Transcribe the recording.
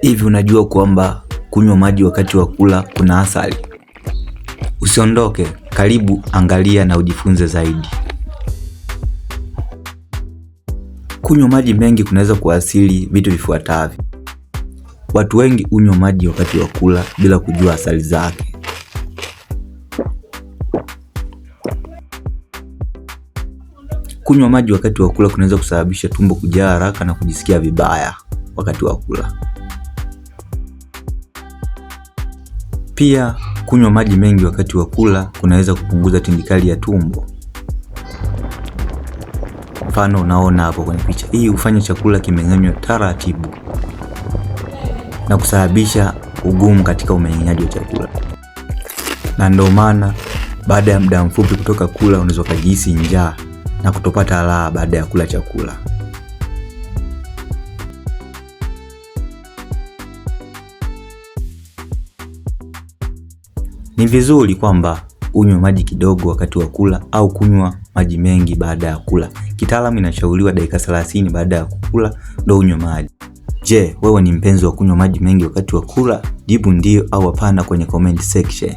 Hivi unajua kwamba kunywa maji wakati wa kula kuna athari? Usiondoke, karibu angalia na ujifunze zaidi. Kunywa maji mengi kunaweza kuathiri vitu vifuatavyo. Watu wengi hunywa maji wakati wa kula bila kujua athari zake. Kunywa maji wakati wa kula kunaweza kusababisha tumbo kujaa haraka na kujisikia vibaya wakati wa kula. Pia kunywa maji mengi wakati wa kula kunaweza kupunguza tindikali ya tumbo. Mfano unaona hapo kwenye picha hii, hufanya chakula kimeng'enywa taratibu na kusababisha ugumu katika umeng'enyaji wa chakula, na ndio maana baada ya muda mfupi kutoka kula unaweza ukajihisi njaa na kutopata raha baada ya kula chakula. Ni vizuri kwamba unywe maji kidogo wakati wa kula au kunywa maji mengi baada ya kula. Kitaalamu inashauriwa dakika 30 baada ya kula ndo unywe maji. Je, wewe ni mpenzi wa kunywa maji mengi wakati wa kula? Jibu ndio au hapana kwenye comment section.